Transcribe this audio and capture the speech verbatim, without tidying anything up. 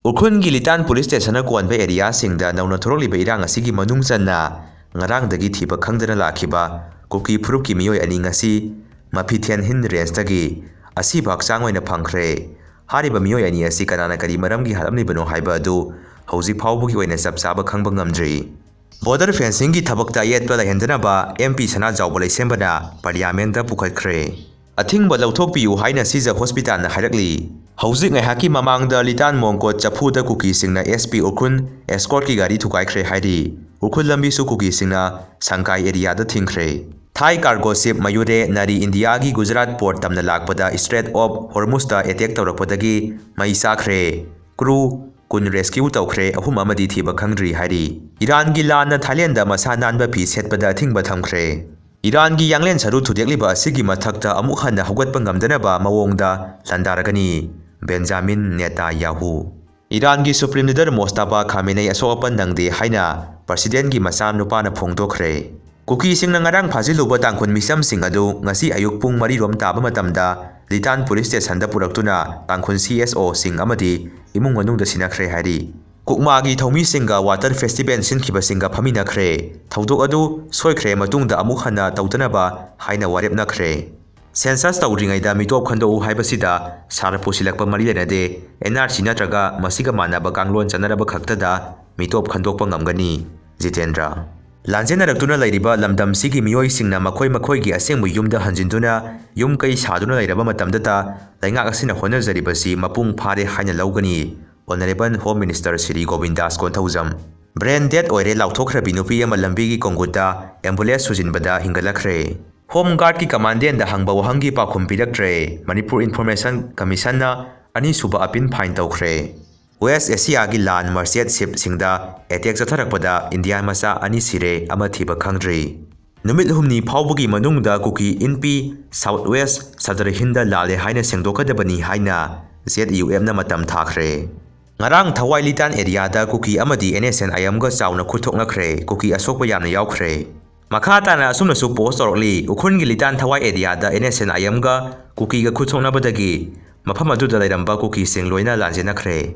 ꯎꯈ꯭ꯔꯨꯜꯒꯤ ꯂꯤꯇꯥꯟ ꯄꯨꯂꯤꯁ ꯁ꯭ꯇꯦꯁꯟꯅ ꯀꯣꯟꯕ ꯑꯦꯔꯤꯌꯥꯁꯤꯡꯗ ꯅꯧꯅ ꯊꯣꯔꯛꯂꯤꯕ ꯏꯔꯥꯡ ꯑꯁꯤꯒꯤ ꯃꯅꯨꯡ ꯆꯟꯅ ꯉꯔꯥꯡꯗꯒꯤ ꯊꯤꯕ ꯈꯪꯗꯅ ꯂꯥꯛꯈꯤꯕ ꯀꯨꯀꯤ ꯐꯨꯔꯨꯞꯀꯤ ꯃꯤꯑꯣꯏ ꯑꯅꯤ ꯉꯁꯤ ꯃꯐꯤꯊꯦꯟ ꯍꯤꯜ ꯔꯦꯟꯖꯇꯒꯤ ꯑꯁꯤꯕ ꯍꯛꯆꯥꯡ ꯑꯣꯏꯅ ꯐꯪꯈ꯭ꯔꯦ꯫ ꯍꯥꯏꯔꯤꯕ ꯃꯤꯑꯣꯏ ꯑꯅꯤ ꯑꯁꯤ ꯀꯅꯥꯅ ꯀꯔꯤ ꯃꯔꯝꯒꯤ ꯍꯥꯠꯂꯝꯂꯤꯕꯅꯣ ꯍꯥꯏꯕ ꯑꯗꯨ ꯍꯧꯖꯤꯛ ꯐꯥꯎꯕꯒꯤ ꯑꯣꯏꯅ ꯆꯞ ꯆꯥꯕ ꯈꯪꯕ ꯉꯝꯗ꯭ꯔꯤ꯫ ꯕꯣꯔꯗꯔ ꯐꯦꯟꯁꯤꯡꯒꯤ ꯊꯕꯛꯇ ꯑꯌꯦꯠꯄ ꯂꯩꯍꯟꯗꯅꯕ ꯑꯦꯝ ꯄꯤ ꯁꯅꯥꯖꯥꯎꯕ ꯂꯩꯁꯦꯝꯕꯅ ꯄꯥꯔꯂꯤꯌꯥꯃꯦꯟꯗ ꯄꯨꯈꯠꯈ꯭ꯔꯦ꯫ ꯑꯊꯤꯡꯕ ꯂꯧꯊꯣꯛꯄꯤꯌꯨ ꯍꯥꯏꯅ ꯁꯤꯖ ꯍꯣꯁꯄꯤꯇꯥꯜꯅ ꯍꯥꯏꯔꯛꯂꯤ꯫ ꯍꯧꯖꯤꯛ ꯉꯥꯏꯍꯥꯛꯀꯤ ꯃꯃꯥꯡꯗ ꯂꯤꯇꯥꯟ ꯃꯣꯡꯀꯣꯠ ꯆꯐꯨꯗ ꯀꯨꯀꯤꯁꯤꯡꯅ ꯑꯦꯁ ꯄꯤ ꯎꯈ꯭ꯔꯨꯜ ꯑꯦꯁꯀꯣꯔꯠꯀꯤ ꯒꯥꯔꯤ ꯊꯨꯒꯥꯏꯈ꯭ꯔꯦ ꯍꯥꯏꯔꯤ꯫ ꯎꯈ꯭ꯔꯨꯜ ꯂꯝꯕꯤꯁꯨ ꯀꯨꯀꯤꯁꯤꯡꯅ ꯁꯪꯀꯥꯏ ꯑꯦꯔꯤꯌꯥꯗ ꯊꯤꯡꯈ꯭ꯔꯦ꯫ ꯊꯥꯏ ꯀꯥꯔꯒꯣ ꯁꯤꯞ ꯃꯌꯨꯔꯦ ꯅꯥꯔꯤ ꯏꯟꯗꯤꯌꯥꯒꯤ ꯒꯨꯖꯔꯥꯠ ꯄꯣꯔꯠ ꯇꯝꯅ ꯂꯥꯛꯄꯗ ꯏꯁꯇ꯭ꯔꯦꯠ ꯑꯣꯐ ꯍꯣꯔꯃꯨꯁꯇ ꯑꯦꯇꯦꯛ ꯇꯧꯔꯛꯄꯗꯒꯤ ꯃꯩ ꯆꯥꯈ꯭ꯔꯦ꯫ ꯀ꯭ꯔꯨ ꯀꯨꯟ ꯔꯦꯁꯀ꯭ꯌꯨ ꯇꯧꯈ꯭ꯔꯦ, ꯑꯍꯨꯝ ꯑꯃꯗꯤ ꯊꯤꯕ ꯈꯪꯗ꯭ꯔꯤ ꯍꯥꯏꯔꯤ꯫ ꯏꯔꯥꯟꯒꯤ ꯂꯥꯟꯅ ꯊꯥꯏꯂꯦꯟꯗ ꯃꯁꯥ ꯅꯥꯟꯕ ꯐꯤ ꯁꯦꯠꯄꯗ ꯑꯊꯤꯡꯕ ꯊꯝꯈ꯭ꯔꯦ꯫ ꯏꯔꯥꯟꯒꯤ ꯌꯥꯡꯂꯦꯟ ꯁꯔꯨ ꯊꯨꯗꯦꯛꯂꯤꯕ ꯑꯁꯤꯒꯤ ꯃꯊꯛꯇ ꯑꯃꯨꯛ ꯍꯟꯅ ꯍꯧꯒꯠꯄ ꯉꯝꯗꯅꯕ ꯃꯑꯣꯡꯗ ꯂꯥꯟꯗꯥꯔꯒꯅꯤ, ꯕꯦꯟꯖꯥꯃꯤꯟ ꯅꯦꯇꯥꯌꯥꯍꯨ꯫ ꯏꯔꯥꯟꯒꯤ ꯁꯨꯄ꯭ꯔꯤꯝ ꯂꯤꯗꯔ ꯃꯣꯁꯇꯥꯕꯥ ꯈꯥꯃꯦꯅꯩ ꯑꯁꯣꯛ ꯑꯄꯟ ꯅꯪꯗꯦ ꯍꯥꯏꯅ ꯄ꯭ꯔꯁꯤꯗꯦꯟꯒꯤ ꯃꯆꯥꯅꯨꯄꯥꯅ ꯐꯣꯡꯗꯣꯛꯈ꯭ꯔꯦ꯫ ꯀꯨꯀꯤꯁꯤꯡꯅ ꯉꯔꯥꯡ ꯐꯥꯖꯤꯜꯂꯨꯕ ꯇꯥꯡꯈꯨꯜ ꯃꯤꯆꯝꯁꯤꯡ ꯑꯗꯨ ꯉꯁꯤ ꯑꯌꯨꯛ ꯄꯨꯡ ꯃꯔꯤ ꯔꯣꯝ ꯇꯥꯕ ꯃꯇꯝꯗ ꯂꯤꯇꯥꯟ ꯄꯨꯂꯤꯁ ꯁ꯭ꯇꯦꯁꯟꯗ ꯄꯨꯔꯛꯇꯨꯅ ꯇꯥꯡꯈꯨꯜ ꯁꯤ ꯑꯦꯁ ꯑꯣꯁꯤꯡ ꯑꯃꯗꯤ ꯏꯃꯨꯡ ꯃꯅꯨꯡꯗ ꯁꯤꯟꯅꯈ꯭ꯔꯦ ꯍꯥꯏꯔꯤ꯫ ꯀꯨꯛꯃꯥꯒꯤ ꯊꯧꯃꯤꯁꯤꯡꯒ ꯋꯥꯇꯔ ꯐꯦꯁꯇꯤꯚꯦꯜ ꯁꯤꯟꯈꯤꯕꯁꯤꯡꯒ ꯐꯝꯃꯤꯟꯅꯈ꯭ꯔꯦ꯫ ꯊꯧꯗꯣꯛ ꯑꯗꯨ ꯁꯣꯏꯈ꯭ꯔꯦ, ꯃꯇꯨꯡꯗ ꯑꯃꯨꯛ ꯍꯟꯅ ꯇꯧꯗꯅꯕ ꯍꯥꯏꯅ ꯋꯥꯔꯦꯞꯅꯈ꯭ꯔꯦ꯫ ꯁꯦꯟꯁꯁ ꯇꯧꯗ꯭ꯔꯤꯉꯩꯗ ꯃꯤꯇꯣꯞ ꯈꯟꯗꯣꯛꯎ ꯍꯥꯏꯕꯁꯤꯗ ꯁꯥꯔ ꯄꯨꯁꯤꯜꯂꯛꯄ ꯃꯔꯤ ꯂꯩꯅꯗꯦ, ꯑꯦꯟ ꯑꯥꯔ ꯁꯤ ꯅꯠꯇ꯭ꯔꯒ ꯃꯁꯤꯒ ꯃꯥꯟꯅꯕ ꯀꯥꯡꯂꯣꯟ ꯆꯠꯅꯔꯕ ꯈꯛꯇꯗ ꯃꯤꯇꯣꯞ ꯈꯟꯗꯣꯛꯄ ꯉꯝꯒꯅꯤ꯫ ꯖꯤꯇꯦꯟꯗ꯭ꯔ꯫ ꯂꯥꯟꯖꯦꯟꯅꯔꯛꯇꯨꯅ ꯂꯩꯔꯤꯕ ꯂꯝꯗꯝꯁꯤꯒꯤ ꯃꯤꯑꯣꯏꯁꯤꯡꯅ ꯃꯈꯣꯏ ꯃꯈꯣꯏꯒꯤ ꯑꯁꯦꯡꯕ ꯌꯨꯝꯗ ꯍꯟꯖꯤꯟꯗꯨꯅ ꯌꯨꯝ ꯀꯩ ꯁꯥꯗꯨꯅ ꯂꯩꯔꯕ ꯃꯇꯝꯗꯇ ꯂꯩꯉꯥꯛ ꯑꯁꯤꯅ ꯍꯣꯠꯅꯖꯔꯤꯕꯁꯤ ꯃꯄꯨꯡ ꯐꯥꯔꯦ ꯍꯥꯏꯅ ꯂꯧꯒꯅꯤ꯫ Honourable home minister Shri Govindas Konthoujam. Brain dead ꯑꯣꯏꯔꯦ ꯂꯥꯎꯊꯣꯛꯈ꯭ꯔꯕꯤ ꯅꯨꯄꯤ ꯑꯃ ꯂꯝꯕꯤꯒꯤ ꯀꯣꯡꯒꯨꯠꯇ ꯑꯦꯝꯕꯨꯂꯦꯟꯁ ꯁꯨꯖꯤꯟꯕꯗ ꯍꯤꯡꯒꯠꯂꯛꯈ꯭ꯔꯦ꯫ ꯍꯣꯝ ꯒꯥꯔꯗꯀꯤ ꯀꯃꯥꯟꯗꯦꯟꯗ ꯍꯪꯕ ꯋꯥꯍꯪꯒꯤ ꯄꯥꯎꯈꯨꯝ ꯄꯤꯔꯛꯇ꯭ꯔꯦ꯫ ꯃꯅꯤꯄꯨꯔ ꯏꯟꯐꯣꯔꯃꯦꯁꯟ ꯀꯃꯤꯁꯟꯅ ꯑꯅꯤꯁꯨꯕ ꯑꯄꯤꯟ ꯐꯥꯏꯟ ꯇꯧꯈ꯭ꯔꯦ꯫ ꯋꯦꯁ ꯑꯦꯁꯤꯌꯥꯒꯤ ꯂꯥꯟ ꯃꯔꯆꯦꯟꯠ ꯁꯤꯞꯁꯤꯡꯗ ꯑꯦꯇꯦꯛ ꯆꯠꯊꯔꯛꯄꯗ ꯏꯟꯗꯤꯌꯥ ꯃꯆꯥ ꯑꯅꯤ ꯁꯤꯔꯦ, ꯑꯃ ꯊꯤꯕ ꯈꯪꯗ꯭ꯔꯤ꯫ ꯅꯨꯃꯤꯠ ꯍꯨꯝꯅꯤ ꯐꯥꯎꯕꯒꯤ ꯃꯅꯨꯡꯗ ꯀꯨꯀꯤ ꯏꯟꯄꯤ ꯁꯥꯎꯠ ꯋꯦꯁ ꯁꯗꯔ ꯍꯤꯟꯗ ꯂꯥꯜꯂꯦ ꯍꯥꯏꯅ ꯁꯦꯡꯗꯣꯛꯀꯗꯕꯅꯤ ꯍꯥꯏꯅ ꯖꯦꯗ ꯌꯨ ꯑꯦꯐꯅ ꯃꯇꯝ ꯊꯥꯈ꯭ꯔꯦ꯫ ꯉꯔꯥꯡ ꯊꯋꯥꯏ ꯂꯤꯇꯥꯟ ꯑꯦꯔꯤꯌꯥꯗ ꯀꯨꯀꯤ ꯑꯃꯗꯤ ꯑꯦꯟ ꯑꯦꯁ ꯑꯦꯟ ꯑꯥꯏ ꯑꯦꯝꯒ ꯆꯥꯎꯅ ꯈꯨꯠ ꯊꯣꯛꯅꯈ꯭ꯔꯦ꯫ ꯀꯨꯀꯤ ꯑꯁꯣꯛꯄ ꯌꯥꯝꯅ ꯌꯥꯎꯈ꯭ꯔꯦ꯫ ꯃꯈꯥ ꯇꯥꯅ ꯑꯁꯨꯝꯅꯁꯨ ꯄꯣꯁ ꯇꯧꯔꯛꯂꯤ, ꯎꯈ꯭ꯔꯨꯜꯒꯤ ꯂꯤꯇꯥꯟ ꯊꯋꯥꯏ ꯑꯦꯔꯤꯌꯥꯗ ꯑꯦꯟ ꯑꯦꯁ ꯑꯦꯟ ꯑꯥꯏ ꯑꯦꯝꯒ ꯀꯨꯀꯤꯒ ꯈꯨꯠ ꯊꯣꯛꯅꯕꯗꯒꯤ ꯃꯐꯝ ꯑꯗꯨꯗ ꯂꯩꯔꯝꯕ ꯀꯨꯀꯤꯁꯤꯡ ꯂꯣꯏꯅ ꯂꯥꯟꯖꯦꯟꯅꯈ꯭ꯔꯦ꯫